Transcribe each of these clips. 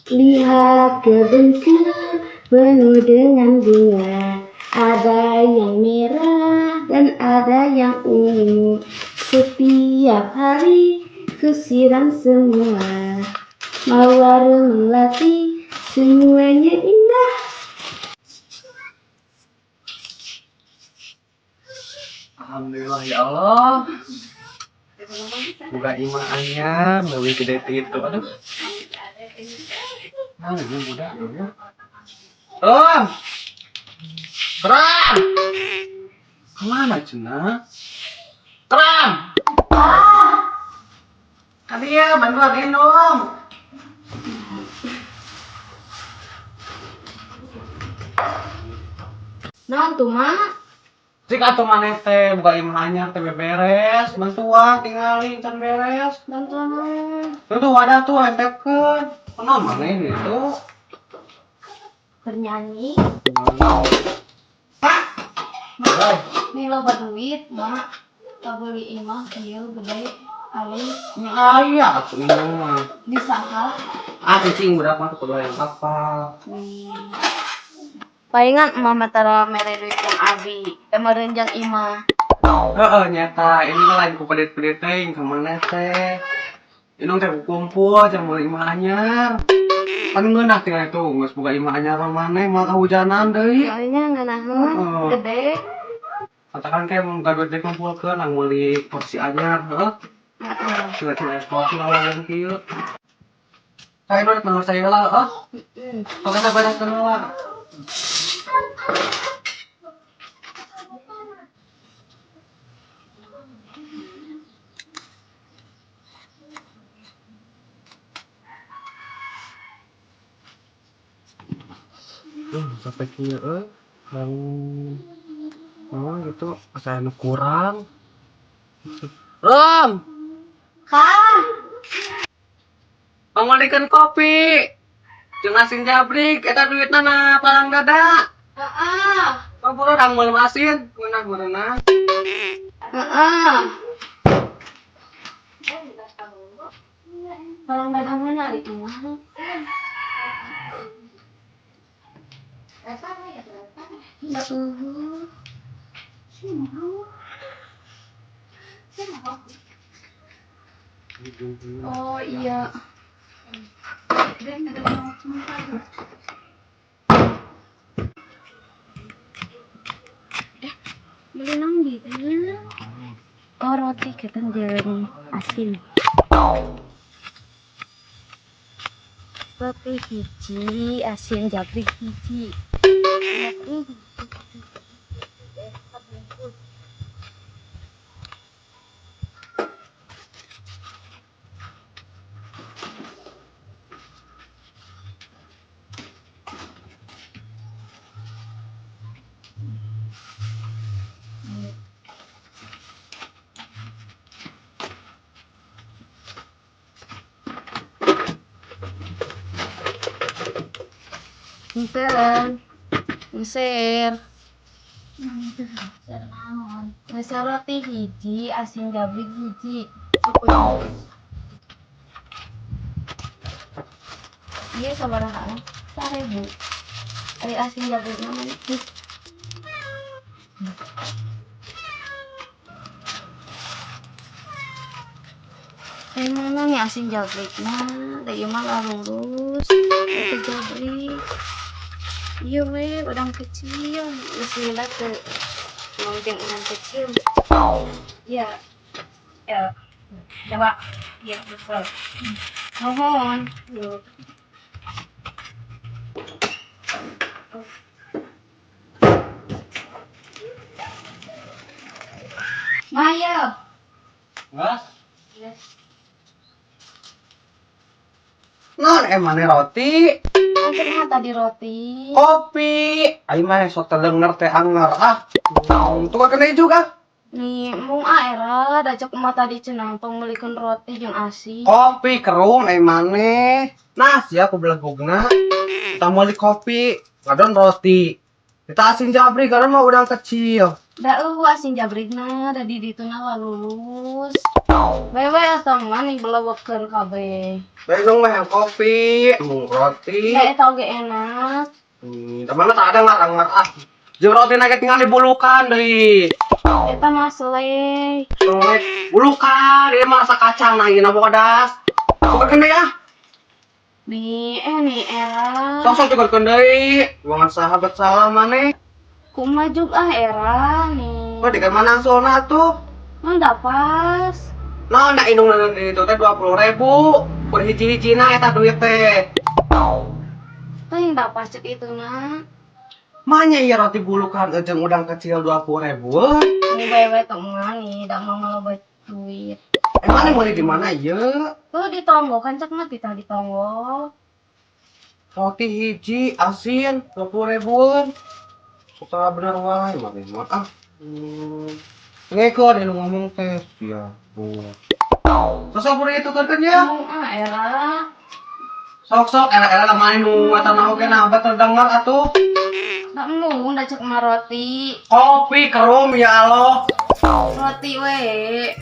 Lihat kebunku penuh dengan bunga. Ada yang merah dan ada yang ungu. Setiap hari ku siram semua. Mawar, melati, semuanya indah. Alhamdulillah ya Allah. Buka imah anyar, leuwih gede ti itu. Aduh. Nah, ini budak ya. Rom. Kram. Kemana cenah? Kram. Kali ya, bantuan gendong. Naon tuh, Mak? Cik atuh maneh teh buka imah anyar teh beres, bantuan tingali can beres. Bantuan naon? Tuh wadah tuh entepkeun. Kunaon maneh gitu? Bernyanyi. Pak. Mak. Nih loba duit, Mak. Kabeli imah kieu gede alus. Nya aya atuh ini mah. Bisa saha? Ah, cicing budak mah kudu hayang apal. Palingan emak mah tara mere duit jang abi, meureun jang imah. Heeh, nyata ini mah lain ku pelit-pelit teuing ka maneh teh. Indung teh kumpul jang meuli imah anyar. Pan ngeunah tinggal itu geus boga imah anyar mah maneh moal kahujanan deui. Soalnya ngeunaheun Heeh. gede. Katakan kayak mun gaduh teh kumpulkeun nang meuli kursi anyar, heeh. Heeh. Cenah-cenah es kopi lawang kieu. Saya udah menurut saya lah, heeh. Heeh. Oke, saya bereskeun heula. Sampai kieu euy. Bang naon gitu, asa anu kurang. Rom, Kang, pangmeulikeun kopi. Jeung asin jabrik eta duitna na palang dada. Heeh. Paburu urang meuli asin, ngeunah meureunna. Heeh. Palang dada mana ari imah? Suhu. Oh iya. Beli nang di Oh, roti kita jeung asin. Roti hiji, asin jabrik hiji. Roti hiji. Punten. Ngeser. Ngeser roti hiji, asin jabrik hiji. Iya sabaraha? 1.000. Ari asin jabrik mana? Mana nih asin jabrik mah? Da ieu mah lurus. Roti jabrik. Iya we, udang kecil. Bismillah teu mau jeung udang kecil. Iya. Ya. Coba. Iya, betul. Nuhun. Maya. Ngas? Yes. Non emangnya roti? Kan tadi roti. Kopi. Aing mah sok terdengar teh anger ah. Tukar kena juga. Nih, mung ah era da cek emak tadi cenah pangmeulikeun roti jeung asin. Kopi kerung ai maneh. Nah, sia ku belegugna. Tah meuli kopi, ngadon roti. Kita asin jabrik karena mau udang kecil. Da euweuh asin jabrikna, da di dituna lulus. Wewe eta mah nih belewekeun kabeh. Baik dong yang kopi, mau roti. Da eta oge enak. Teman tak ada nggak ah. Jeung roti nage tinggal dibulukan deui. Eta mah selai. Selek bulukan, ieu mah rasa kacang nah ieu bodas. Tukerkeun deui ah. Nih, nih era. Sok sok tukerkeun deui. Buangan sahabat salah maneh. Kumaha juga ah era nih. Kok di mana angsulna tuh? Mun da pas. Nah, ndak indung itu teh 20.000. Kur hiji-hijina eta duit teh. Teuing da pas cek itu na. Manya iya roti bulukan jeung udang kecil 20.000. Ini wewe teh mah nih, da mau loba duit. Emang ini meuli di mana ieu? Tuh di tonggo kan cek mah titah di tonggo. Roti hiji asin 20 ribuan. Suka bener wae mah mah ah. Ngeko deh lu ngomong teh. Ya, bu. Sosok buru itu kan ya. Ngomong ah era. Sok-sok era-era lamane nu eta mah oge nah abah terdengar atuh. Da embung da cek mah roti. Kopi kerum ya Allah. Roti we.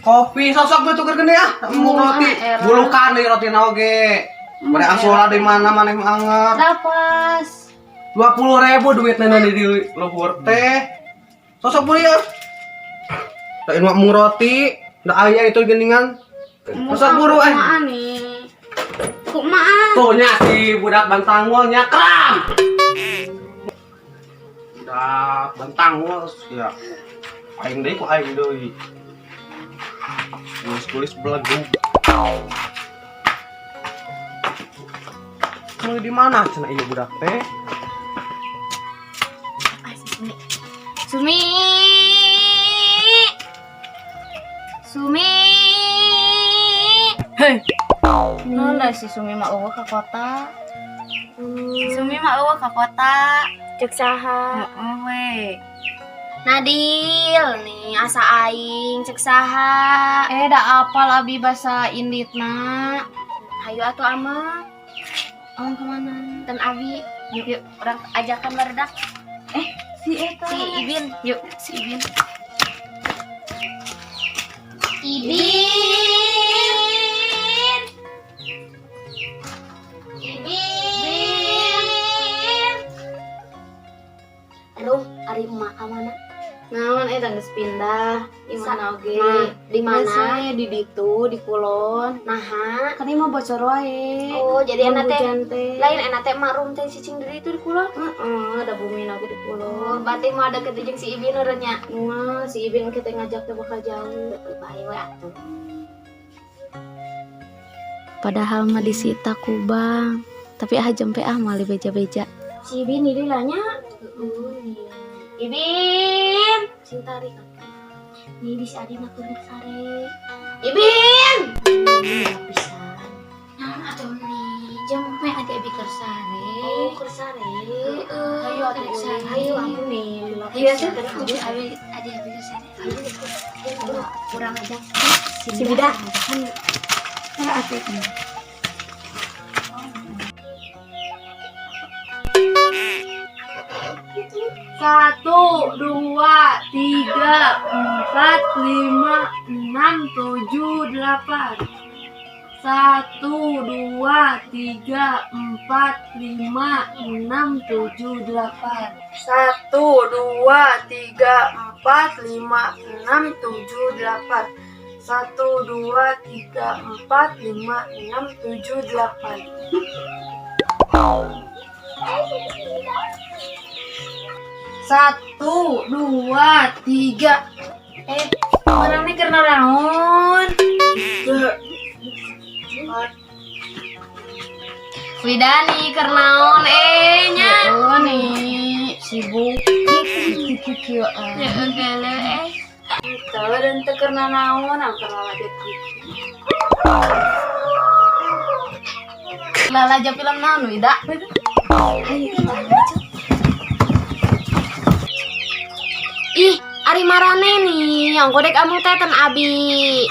Kopi sosok gue tukerkeun ya. Embung roti. Era. Bulukan deui roti oge. Bare angsulan di mana maneh mah anger. Da pas. 20.000 duit nenek di luhur teh. Sosok beli ya. Da mah embung roti, da aya itu geningan. Sosok buru eh. Kumaha nih? Kumaha? Tuh nya si budak bantangul nya kram. Budak bantangul ya. Aing deui ku aing deui. Tulis-tulis belegug. Mau di mana cenah ieu budak teh? Ah, si Sumi. Sumi. Sumi. Hei. Nah, si Sumi mah euweuh ka kota. Si Sumi mah euweuh ka kota. Cek saha? Heeh we. Nadil nih asa aing cek saha? Eh da apal abi basa inditna. Hayu atuh ama. Amang kemana? Dan abi yuk, yuk orang ajakan barudak. Si eta. Si Ibin. Yuk, si Ibin. Ibin. Ibin. Aduh, ari emak ka mana? Naon eta geus pindah. Di mana oge? Nah, di mana? Biasanya di ditu, di kulon. Naha. Kan ieu mah bocor wae. Oh, jadi enak teh. Hujan teh. Lain enak teh mak rum teh cicing diri itu di kulon. Heeh, ada bumi oge di Oh, kulon. berarti mau deket jeung si Ibin urangnya. Wah, si Ibin kita ngajak teh bakal jauh. Bae we atuh. Padahal mah disita ku bang. Tapi ah jempe ah mali beja-beja. Si Ibin ini lah nya. Ibin. Sing tarik. Nih bisa adi mah turun sare. Ibin. Bisa. Nah, atuh nih Jam we adi abi keur sare. Oh, keur sare. Heeh, Hayu atuh karek sare. Hayu ampun nih. Hayu atuh. Abi abi adi abi keur sare. Hayu. Kurang ajak Si budak. Eh atuh. Satu, dua, tiga, empat, lima, enam, tujuh, delapan. Satu, dua, tiga, empat, lima, enam, tujuh, delapan. Satu, dua, tiga, empat, lima, enam, tujuh, delapan. Satu, dua, tiga, empat, lima, enam, tujuh, delapan. Satu, dua, tiga. Barangnya karena naon? Tiga, empat, Widani keur naon eh nya. Oh nih, sibuk. Kieu ah. Heeh geuleuh eh. Teu dan teu keur naon, ah keur lalajo TV. Lalajo film naon Wida? Hayu. Ih, ari marane nih, yang kodek amu teh ten abi.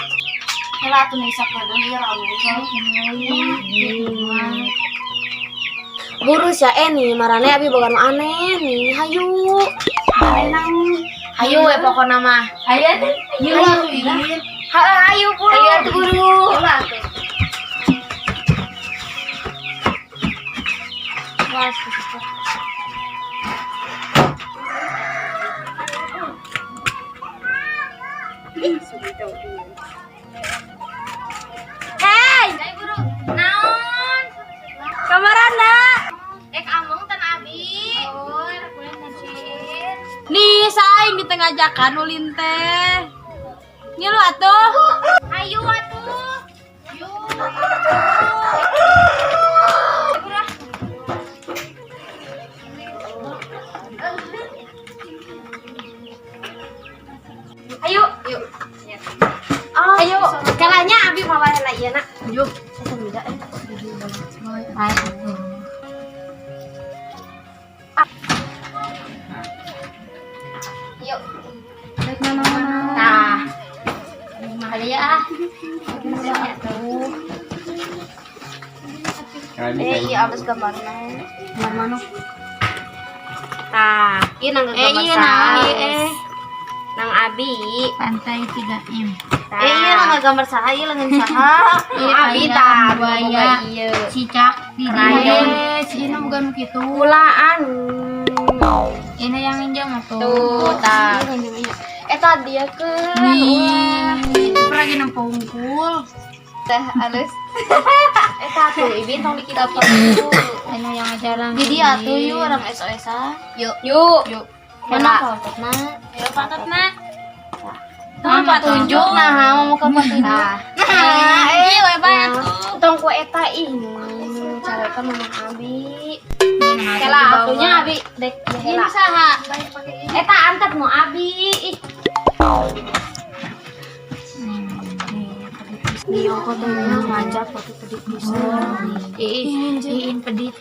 Heula atuh nih sakedeung ieu rame. Buru sia nih, marane abi boga nu aneh nih. Hayu. Hayu we pokona mah. Hayu teh. Ieu atuh ieu. Hayu buru. Hayu atuh buru. Hei, naon? Kamarana? Ek among tan abi. Oh, Nih, saing di tengah jakan ulin teh. Ngilu atuh. Hayu atuh. Yuk. Ayo, yuk. Ayo, kalanya abi mawa heula ieu na. Yuk. Yuk. Nah. Kali ya. Tuh. Eh, iya abis gambarna. Gambar manuk. Tah, ieu nang gambar Iya, nah, iya, eh. Nang abi. Pantai 3M. Tah. Eh, iya nang gambar saha ieu leungeun saha? Iya, Abi tah, buaya. Ieu. Cicak di Krayon. Si Ina bukan begitu. Kulaan. Ini yang injam atuh. Tuh, tah. Eta dia ke. Nih, lagi nempo unggul. Teh alus. Eta tuh ibin tong dikit kitu. Ini yang ajaran. Jadi atuh yuk orang SOS-an. Yuk. Yuk. Yuk. Mana patutna? Ayo patutna. Tong patunjuk nah, mau ke patunjuk. Tah. Nah, we bae atuh. Tong ku eta ih careka mamang abi. Kela atunya abi dek Ini heula. saha? Eta antep nu abi. Ih. Nih aku tuh ngajak foto pedit pisan. Iin, iin pedit.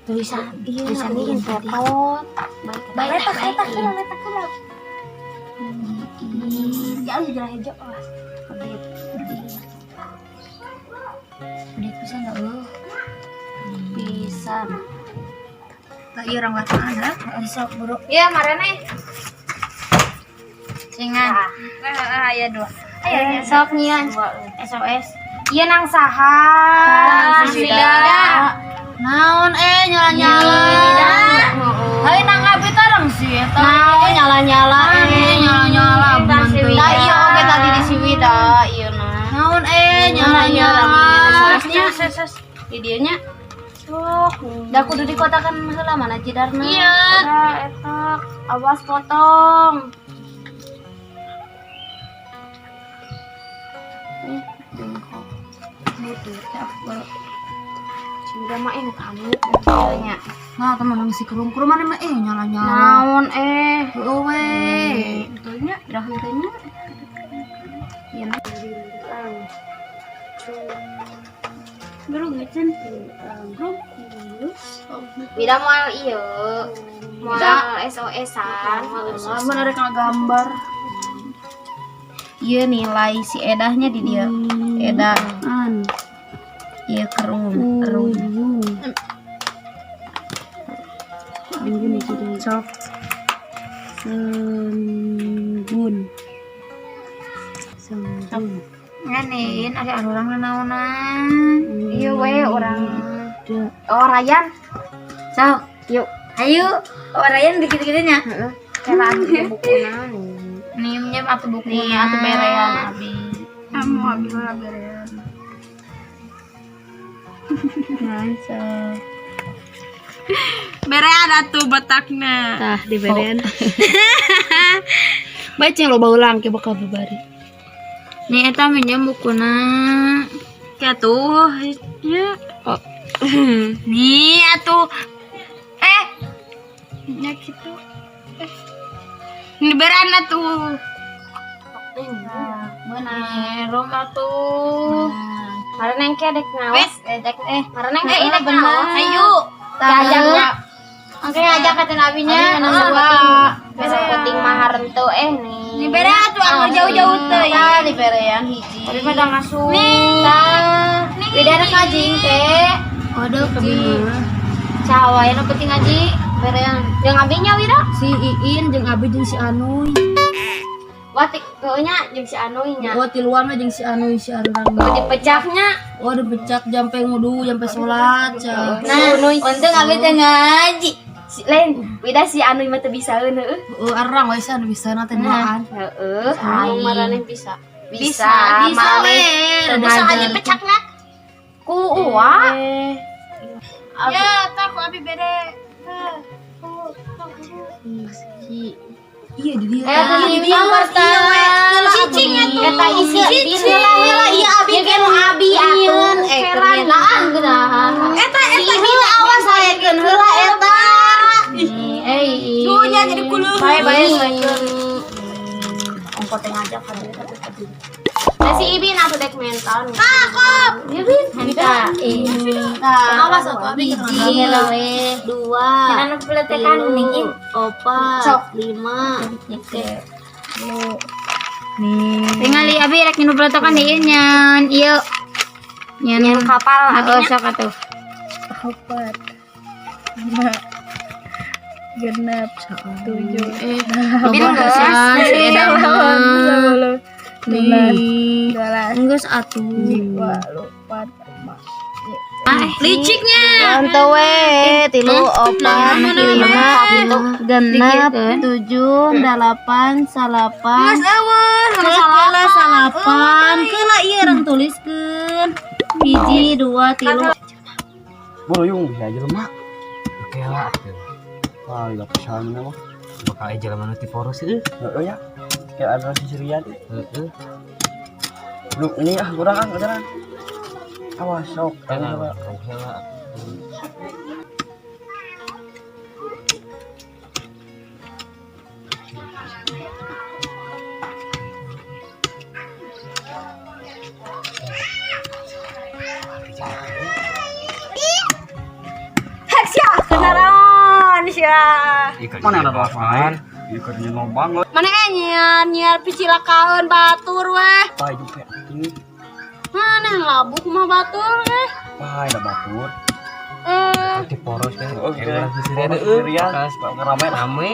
Tulisan, iya, tulisan ini repot. Baik, Letak, letak, heula, letak, heula. Jauh jauh hijau lah. Pedit. Pedit pisan enggak lu? Pisan. Tak iya orang lapangan ha? Bisa bro. Iya, marane. Singan. Nah, aya dua. Ayo, sok nyian. SOS. Iya nang saha? Nang si Wida. Naon nyala-nyala. Hai nang abi tarang sih eta. Naon nyala-nyala Eh nyala-nyala. Nang si Wida. Nah, iya oke tadi di si Wida, iya nah. Naon nyala-nyala. SOS-nya videonya. Sok, da kudu dikotakan heula mana jidarna. Iya. Udah eta, awas potong. Si Wida mah kamu nya. Nah, teman nang si kerung-kerung mana mah nyala-nyala. Naon Heueuh we. Betulnya, dah henteu. Iya nah. Baru ngecen. Wida moal ieu. Moal SOS-an. Mun arek ngagambar. Iya nilai si edahnya di dia. Edah. Iya kerung, kerung. Sok. Senggun. Senggun. Nganin ada orang naonan. Iya we orang. Oh, Ryan. Sok, Yuk. ayo. Oh, Ryan dikit-dikitnya. Heeh. Kela atuh bukuna nih. Nih, minjem atuh buku. Nih atuh berean abi. Kamu abi lah berean. Mantap. Berean atuh betakna. Tah di berean. Baca yang loba ulang ke bakal bebari. Nih eta minjem bukuna. Ya tuh, ya. Oh. Nih atuh. Eh. Ya gitu. Ini berean atuh. Beunang. Rom atuh. Marane engke dek ngaos. Wes, Marane engke dek ngaos. Ayo. Diajaknya. Engke ngajak ka abinya. Abi Dua. Besok penting mah harenteu nih. Ini berean atuh anggar jauh-jauh teh. Tah di berean hiji. Tapi mah da ngasup. Nih. Tah. Beda rek ngajing teh. Kode ke Cawa nu penting ngaji. Berean. Jeung abi nya Wira. Si Iin jeung abi jeung si Anuy. Wah, tik nya jeung si Anuy nya. Oh, tiluan we jeung si Anuy si Arurang. Oh, dipecaknya. Oh, dipecak jampe ngudu, jampe salat. Cah. Nah, untung abi teh ngaji. Si lain, Wida si Anuy mah teu bisaeun heueuh. Oh, arurang we anu bisa na teh duaan. Heeh. Anu maraneh bisa. Bisa, Bisa we. Bisa aja pecakna. Ku uwa. Ya, tak ku abi bere. Iya di dia. Eh, tadi Di dia mah Cicing atuh. Eta isi Cicing. Heula ieu abi Ieu nu abi atuh. Eh, kerenaan geunah. Eta eta heula awas saekeun heula eta. Eh, Dunya jadi kuluh. Bae bae saekeun. Ongko teh ngajak ka dieu atuh ka dieu. Nah, si Ibin atuh dek menton. Kakop. Ibin henteu. Awas atuh abi Hiji, dua, Anu peletekan ning opat, lima. Tingali abi rek nginum peletokan di nyan ieu. Nyan kapal atuh sok atuh. 4, 5, 6, 7, Ibin geus Si Edang mah. 10, 11, 12, Geus atuh. 2, 4, 5. Liciknya. Contoh we, tilu, opat, lima, genep, tujuh, delapan, salapan. Kela salapan, kela ieu urang tuliskeun. Hiji, dua, tilu. Buru yung bisa aja lemak. Oke lah. Wah, gak pisan mah. Bakal aja jelema nu ti poros euy. Heeh ya. Kayak ada sisirian. Heeh. Lu ini ah kurang ah kurang. Awas sok. Heula heula. Kendaraan sia. Mana ada lain? Iya kerja ngobang. Mana nyiar nyiar picilakaeun batur weh. Pai juga atuh. Mana labuh mah batur weh. Pai da batur. Eh, Ti poros kan. Oke. Urang sisirian euy. Sisirian. Bakal Rame lah. rame.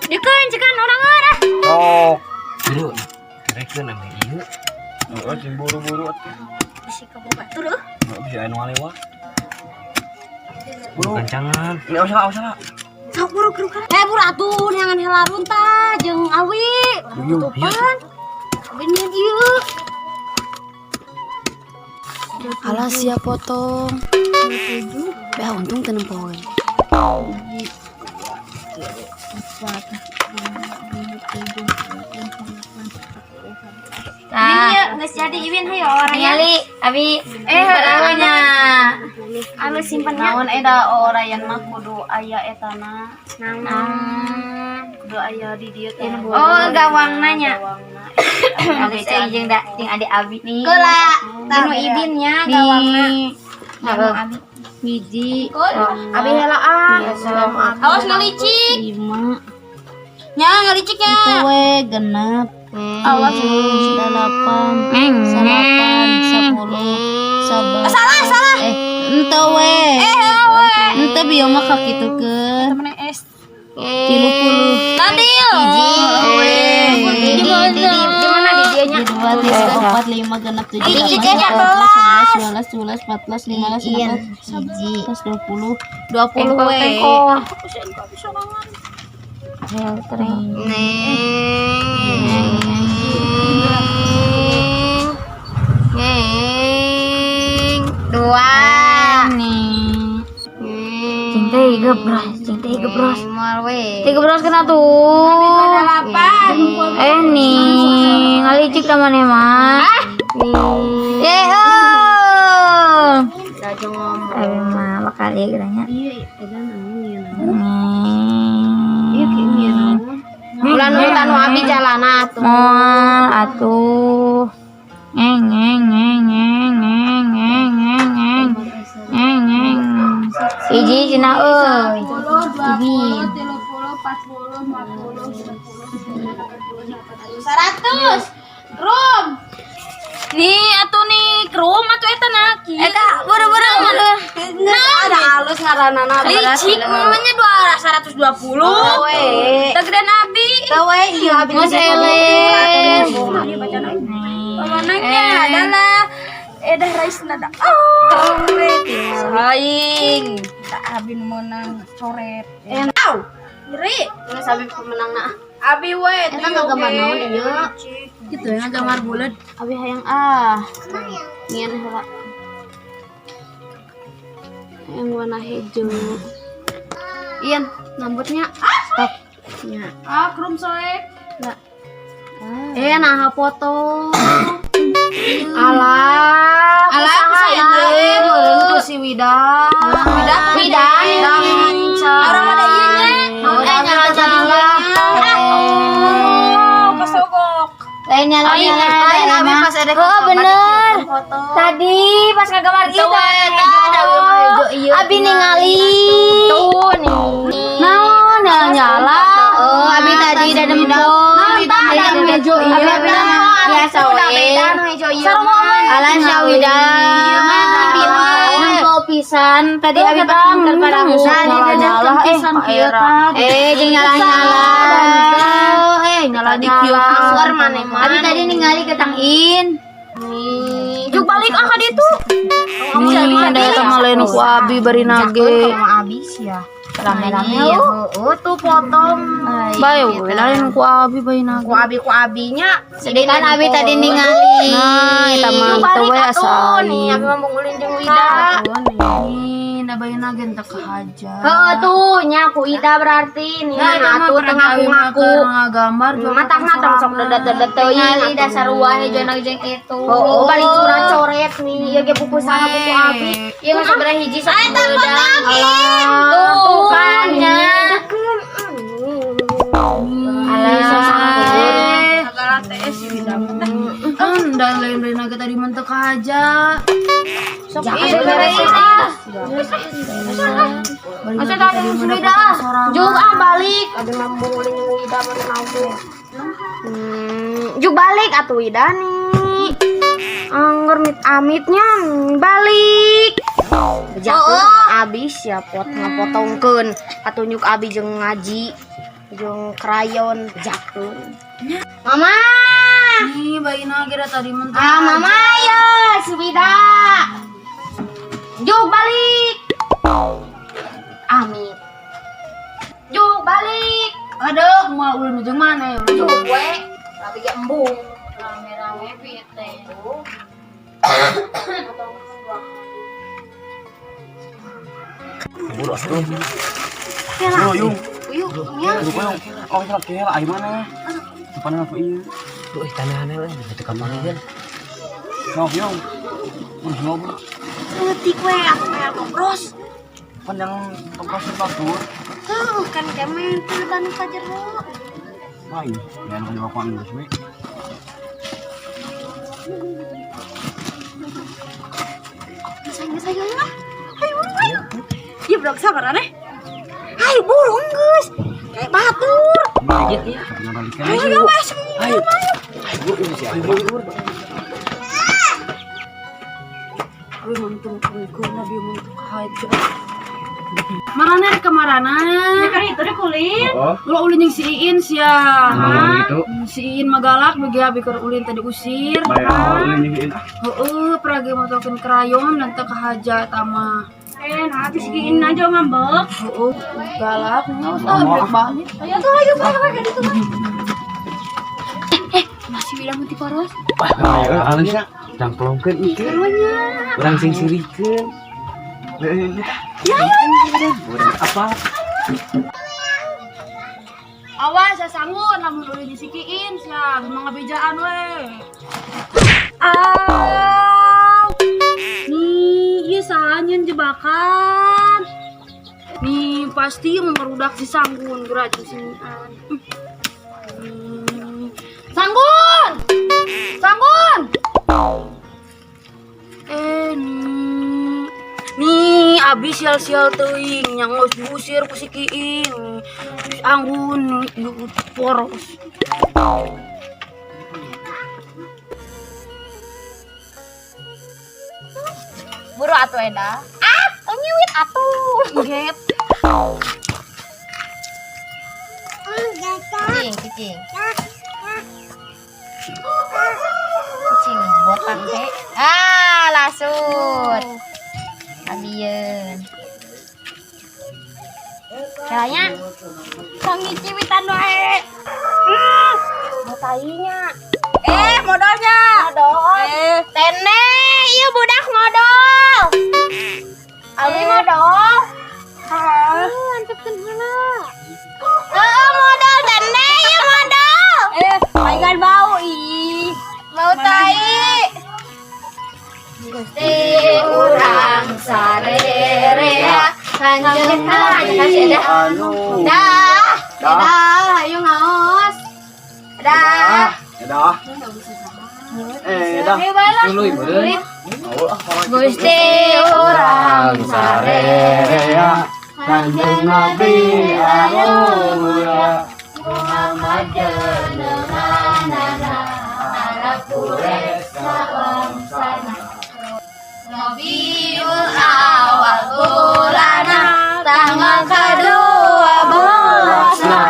dikeun cekan urang arah. Sok. Buru. Kerekeun ame ieu. Heeh, sing buru-buru atuh. Bisi kabur batur euy. Heeh, bisa anu ngalewa. Buru. Gancangan. Ini awas lah, awas lah. Sok buru buru. Eh buru atuh neangan heula runtah jeung awi. Yuk, Tutupan. Abi nyeun ieu. Alah sia potong. Bah untung teu nempoeun. Tah. Geus jadi Ibin hayo orangnya. Tingali abi eh heeh nya. Anu simpennya. Naon eda orayan mah kudu aya etana. Naon? Kudu aya di dieu teh. Oh, gawangna nya. Gawangna. Abi teh jeung da jeung adik abi nih. Keula. Anu Ibinnya gawangna. Heeh. Hiji. Abi heula ah. Awas ngelicik. 5, Nya ngeliciknya. we genep. Awas. 8, 9, 10, 11. Salah, salah. Eh, ente we. Ente bieu mah kakitukeun. 30. Tadil. Di mana di dieu nya? 2, 3, 4, 5, 6, 7, Liciknya 8, 9, 10, 11, 12, 13, 14, 15, 16, 20 we. Neng. Dua. Nih. Cinta gebros, cinta gebros. Tiga belas kena tuh. Eh nih, ngalicik sama nih mah. Eh oh. Abi mah bakal ieu geranya. Ulah nu abi jalana atuh. Moal atuh. Ngeng ngeng ngeng ngeng ngeng ngeng ngeng ngeng. Ngeng ngeng. Hiji cenah euy. Hiji. 100. Rum. Nih atuh nih krum atuh eta na kieu. Eta buru-buru nah, ada halus ngaranana. Licik namanya 220. We. Teu abi. Teu we ieu abi Geus eleh. Pemenangnya adalah Edah Rais Nada. Oh, Aing. tak abi nu menang coret. Nyeri. Geus abi pemenangna. Abi we Eta ngagambar naon ieu? Gitu ya gambar bulat. Abi hayang ah. Ngian heula. Yang warna hijau. Ian, rambutnya stop. Nya. Ah, krum soek. Eh, nah foto. Alah, Alah, aku kusaha sayang. ieu? Meureun ku si Wida. Wida, Wida, Orang ada ieu nya. Eh, nyala-nyala. Oh, kesogok. Lain nyala-nyala. Lain abi pas ada Oh, bener. Tadi pas ngagambar kita Abi ningali. Tuh nih. Naon nyala-nyala. Oh, abi tadi da nempo. Tadi hejo ieu. Abi biasa we. Alah sia Wida. Nempo pisan tadi abi pas nganter parahu. Nyala-nyala eh Pak Era. Eh, jeung nyala-nyala. Eh, nyala-nyala. Suar maneh mah. Abi tadi ningali ke Tang In. Juk balik ah ka ditu. Nih, da eta mah lain ku abi bari nage. Sama abis ya. Rame-rame ya. Oh, tuh potong. Bae we lain ku abi bari nage. Ku abi ku abinya. Sedih kan abi tadi ningali. Nah, eta mah teu we asa. Nih, abi mah mungulin jeung Wida. Nih, da bari nage teu kahaja. Heeh tuh nya ku Ida berarti nih. Nah, eta mah atuh teu ngaku-ngaku. Ngagambar Matahna tong sok dedet-dedet teuing. Ningali dasar wah hijau jeung itu. Oh, balik curah coret nih. Ieu ge buku saha buku abi. Ieu mah sabaraha hiji sok beudang. Tuh kan nya. Alah. Segala TS si Wida. Kan da lain bari nage tadi mah teu kahaja. Sok ah. Masa tadi Wida ah. Juk ah balik. Abi mah mungulin jeung Wida mah naon. Juk balik atuh Wida nih. Angger mit amitnya balik. Oh, abis ya pot ngapotongkeun katunjuk abi jeung ngaji jeung krayon bejakeun. Mama. Nih, bari nage da tadi mah teu Ah, mama ya, si Wida. Juk balik. Amit. Juk balik. Aduh, mau ulun jeung mana ya? Juk we. Tapi ge embung. Rame-rame pieu teh. Buru atuh. Buru yung. Uyuh, nya. Buru yung. Oh, salah kela ai mana? Depan aku ieu. Tuh, eh tanahna lah, teu kamari kan. Sok yung. Buru sok. Leutik we atuh kayak topros. Pan yang tongkos bagus. Tuh kan kemen tuh tanu ka jero. Wah, ini jangan kena bapak geus we. Sayang sayang lah. Ayo buru ayo. Ieu blok sabar aneh. Ayo buru geus. Kayak batur. Iya, iya. Balikan. Ayo masuk. Ayo. Ayo buru sih. Ayo buru. Abi mantung tungkeun abi mah teu kahaja. Marana rek kamarana? Kan itu deh kulin. Oh. Ulah ulin jeung si Iin sia. Nah, gitu. Si Iin mah galak bagi abi keur ulin tadi usir. Bae ulin jeung Iin. Heeh, peragi motokeun krayon dan teu kahaja eta mah. Eh, nah habis giin aja ngambek. Heeh, galak. Nggak usah balik balik. Ayo tuh, ayo balik balik itu. Masih Wida mun tiporos. Wah, ayo alus cangklongkeun ieu. Urang sing sirikeun. Ya, ya, apa? Awas ya sanggun lamun ulin jeung si Iin sia, mah ngabejaan we. Aw. Nih, ieu saha nyeun jebakan. Nih, pasti merudak si Sanggun geura jeung si Ian. Sanggun! Sanggun! Eh, nih. Nih, abis sial-sial teuing yang geus diusir ku si Kiing. Si Anggun poros. Buru atuh Eda. Ah, nyiwit atuh. Get. Cicing, cicing. Cicing botak teh. Ah, lasut. Abieun. Caranya Tong ngiciwitan wae. mau tainya. Eh, modalnya. Modal. Eh, Tene, iya budak modal. Abi modal. ah. Antepkeun heula. Heeh, modal Tene, iya modal. Eh, palingan bau ih. Mau tai. Gusti urang sarerea kanjeng Nabi. Anu. Dah, Dah. dah, ayo ngaos. Dah. Dah. Eh, dah. Ayo bae lah. Tuluy meureun. Oh, ah, orang gitu. Gusti urang sarerea Kanjeng Nabi anu mulia. Muhammad deungeunana Arab Quraisy sabangsana Rabiul Awal bulana tanggal 12 Nah.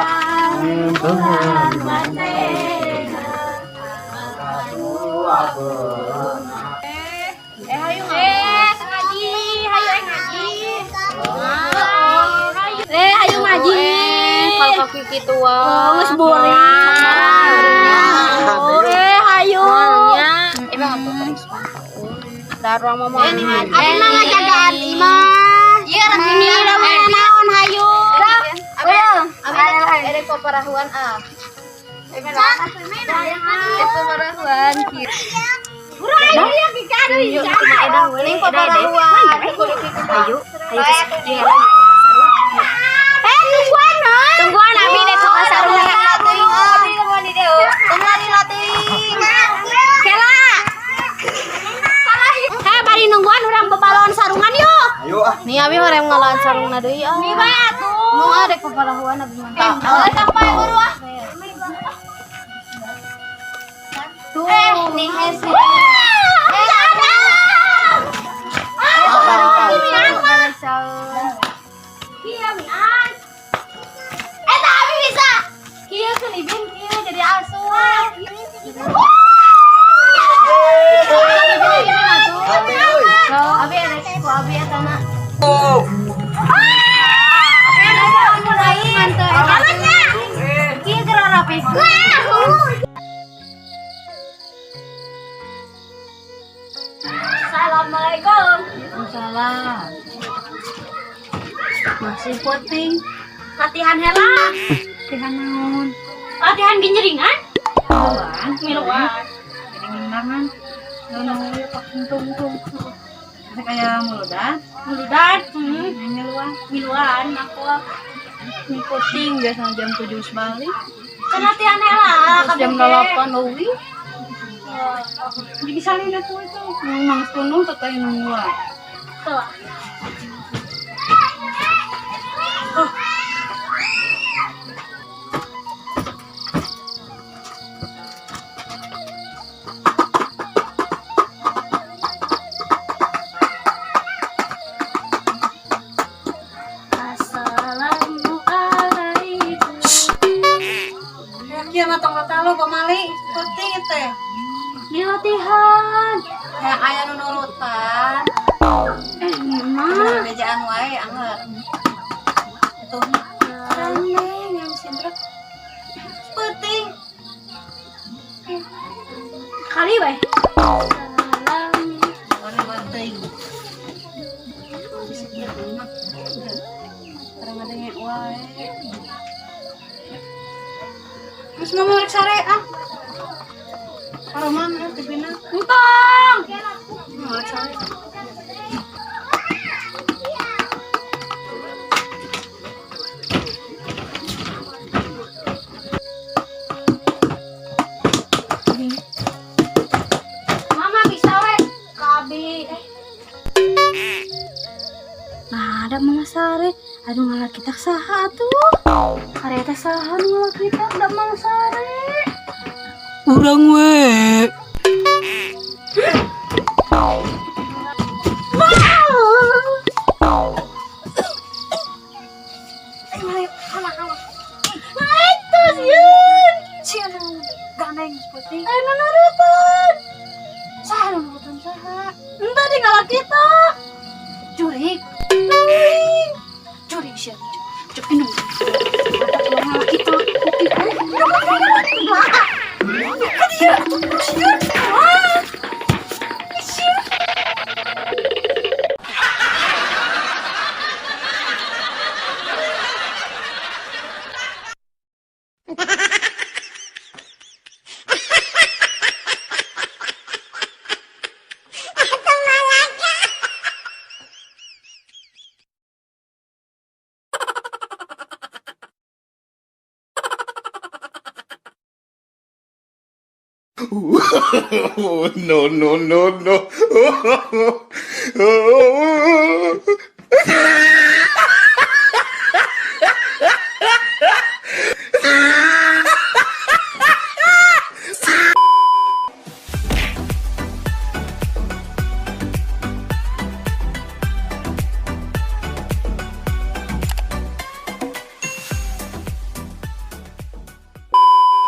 Eh hayu eh ngaji, hayu eh ngaji. Eh, hayu ngaji. Kalau kaki kitu wah. Geus boring. Eh, hayu. Emang atuh tadi. Darah mama. Abi mah ngajagaan imah. Iya, rek ini naon hayu. Abi abi erek paparahuan ah. Erek paparahuan kieu. Ayo, paparahuan. Ayo, ayo. Eh, tungguan nah. Tungguan abi dek ka sarung. Tungguan teuing. Kela. Eh, bari nungguan urang bebalon sarungan yuk. Ayo ah. Nih abi hoream ngalahan sarungna deui ah. Nih bae atuh. Mau ah dek paparahuan abi mah. Oh, sampai buru ah. Tuh, eh, nih hese. Eh, ada. Iya, mian. Eh, tapi bisa. Kieu kan ibin kieu jadi asu. Hati euy. Abi erek ku abi eta mah. Oh. Kieu geura rapi. Assalamualaikum. Salah. Masih penting. Latihan heula. Latihan naon? Latihan ginjeringan. Miluan. Ginjeringan. Nono pak tung tung. Kayak muludan. Muludan. Miluan. Miluan aku. Penting biasa jam 7 balik. Kan latihan heula. Terus jam 8 leuwih. Jadi bisa lihat tuh itu. Nang tunung teteh nungguan. Tuh. Assalamualaikum. Kieu mah tong talo pamali penting teh. Ini latihan. Kayak aya nu nurutan. Eh, mah. Bejaan wae angger. Tuh. Rame yang sindrek. Penting. Kali weh. Warna penting. Kadang ngadenge wae. Terus mama rek sare ah. Paroman ah tipina. Entong. Mau rek sare. Mama bisa weh. Kabi. Eh. Nah, ada Mama Sare. Aduh ngalah kita saha tuh. Kareta saha nu ngalah kita da Mama Sare. Urang we. Wah, Aya nu nurutan. Saha nu nurutan saha? Entah di ngalah kita. Jurik. Jurik. Jurik sia. Cek indung. Ngalah kita. Oh, no, no, no, no.